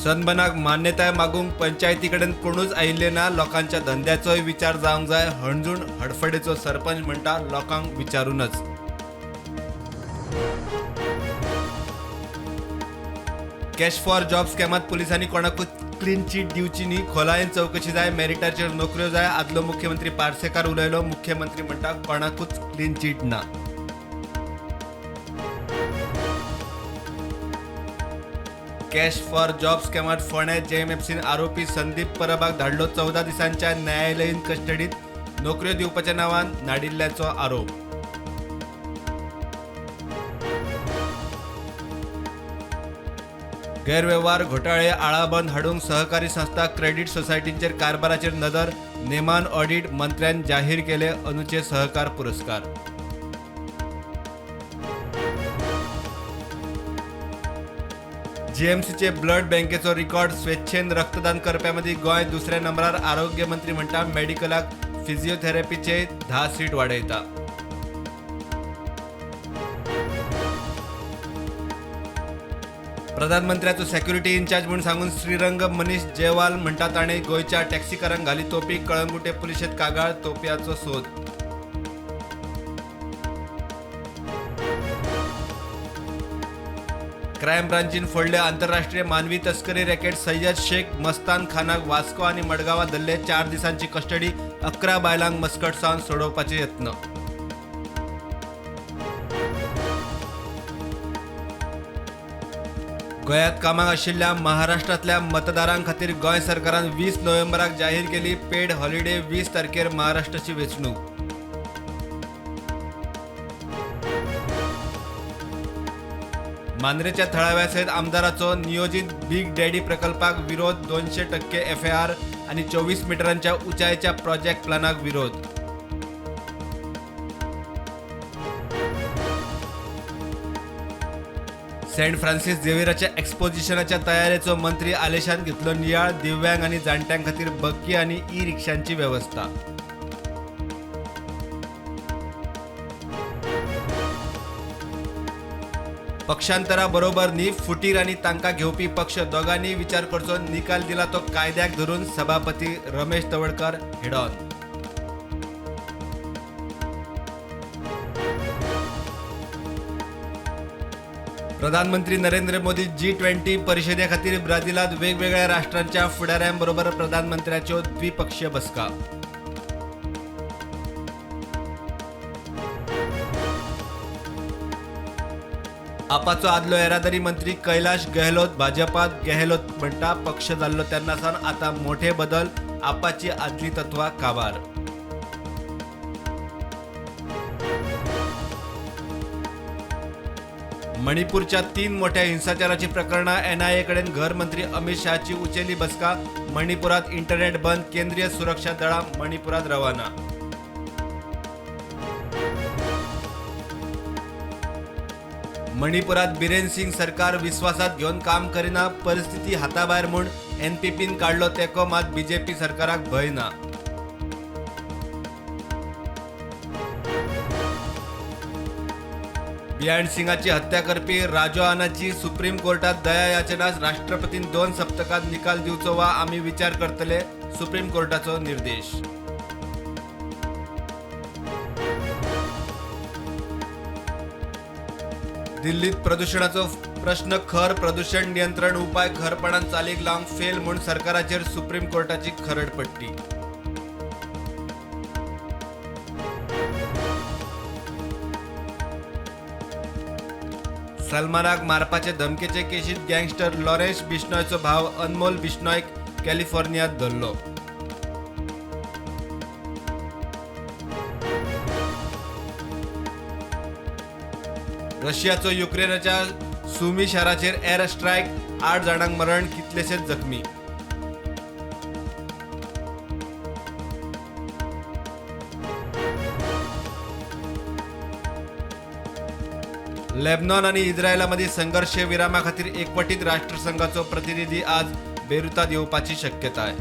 सनबर्नाक मान्यताय मागूंक पंचायती कडेन कोणूच आयिल्ले ना. लोकांच्या धंद्याचोय विचार जावंक जाय. हणजूण हडफडेचो सरपंच म्हणटा, लोकांक विचारूनच. कॅश फॉर जॉब स्कॅमात पुलिसांनी कोणाकूच क्लीन चीट दिवची न्ही, खोलायेन चवकशी जाय, मेरिटाचेर नोकऱ्यो जाय. आदलो मुख्यमंत्री पार्सेकार उलयलो. मुख्यमंत्री म्हणटा, कोणाकूच क्लीन चीट ना. कॅश फॉर जॉब स्कॅमात फोंडें जेएमएफसीन आरोपी संदीप परबाक धाडलो 14 दिसांच्या न्यायालयीन कस्टडीत. नोकऱ्यो दिवपाच्या नांवान नाडिल्ल्याचो आरोप. गैरवेव्हार घोटाळे आळाबंद हाडूंक सहकारी संस्था, क्रेडीट सोसायटींचेर कारभाराचेर नदर. नेमान ऑडिट. मंत्र्यान जाहीर केले अंदूचे सहकार पुरस्कार. जीएमसीचे ब्लड बँकेचो रिकॉर्ड. स्वेच्छेन रक्तदान करप्यांमदीं गोंय दुसऱ्या नंबरार. आरोग्य मंत्री म्हणटा, मेडिकलाक फिजिओथेरपीचे 10 सीट वाडयता. प्रधानमंत्र्याचो सेक्युरिटी इन्चार्ज म्हूण सांगून श्रीरंग मनीष जयवाल म्हणटा ताणें गोंयच्या टॅक्सीकारांक घाली तोपी. कळंगुटे पुलिशेंत कागाळ. तोपयाचो सोद. क्रायम ब्रांचीन फोडले आंतरराष्ट्रीय मानवी तस्करी रॅकेट. सय्यद शेख मस्तान खानाक वास्को आनी मडगांवां धरले. 4 दिसांची कस्टडी. 11 बायलांक मस्कट सावन सोडोवपाचे यत्न. गोंयांत कामाक आशिल्ल्या महाराष्ट्रांतल्या मतदारां खातीर गोंय सरकारान 20 नोव्हेंबराक जाहीर केली पेड हॉलिडे. 20 तारखेर महाराष्ट्राची वेंचणूक. मांद्रेच्या थळाव्या सयत आमदाराचो नियोजीत बिग डॅडी प्रकल्पाक विरोध. 200% एफएआर आनी 24 मिटरांच्या उंचायेच्या प्रोजेक्ट प्लानाक विरोध. सेंट फ्रान्सिस झेवियराच्या एक्सपोजिशनाच्या तयारेचो मंत्री आलेशान घेतलो नियाळ. दिव्यांग आनी जाण्ट्यां खातीर बग्गी आनी ई रिक्षांची वेवस्था. पक्षांतरा बरोबर न्ही, फुटीर आनी तांकां घेवपी पक्ष दोगांनीय विचार करचो. निकाल दिला तो कायद्याक धरून. सभापती रमेश तवडकार हेडॉन. प्रधानमंत्री नरेंद्र मोदी G20 परिषदे खातीर ब्राझिलात. वेगवेगळ्या राष्ट्रांच्या फुडाऱ्यांबरोबर प्रधानमंत्र्याच्यो द्विपक्षीय बसका. आपाचो आदलो येरादारी मंत्री कैलाश गेहलोत भाजपात. गेहलोत म्हणटा, पक्ष जाल्लो तेन्ना सावन आतां मोठे बदल. आपाची आदली तत्वां काबार. मणिपूरच्या 3 मोठ्या हिंसाचाराची प्रकरणां एनआयए कडेन. घर मंत्री अमित शहाची उचेली बसका. मणिपुरात इंटरनेट बंद. केंद्रीय सुरक्षा दळां मणिपुरात रवाना. मणिपुरात बिरेन सिंग सरकार विस्वासात घेवन काम करिना, परिस्थिती हाताभायर म्हूण एनपीपीन काडलो तेंको. मात बीजेपी सरकाराक भंय ना. बियाण सिंगाची हत्या करपी राजोआनाची सुप्रीम कोर्टात दया याचना. राष्ट्रपतीन 2 सप्तकात निकाल दिवचो वा आमी विचार करतले. सुप्रीम कोर्टाचो निर्देश. दिल्लीत प्रदूषणाचो प्रश्न खर. प्रदूषण नियंत्रण उपाय खरपणान चालीक लावंक फेल म्हूण सरकाराचेर सुप्रीम कोर्टाची खरडपट्टी. सलमानाक मारपाचे धमकेचे केशीत गँगस्टर लॉरेन्स बिश्नोयचो भाव अनमोल बिश्नोयक कॅलिफोर्नियांत धरलो. रशियाचो युक्रेनाच्या सुमी शाराचेर एअर स्ट्रायक. 8 जाणांक मरण, कितलेशेच जखमी. लेबनॉन आणि इस्रायलामधीं संघर्श विरामा खातीर एकवटीत राष्ट्रसंघाचो प्रतिनिधी आज बेरुतात येवपाची शक्यताय.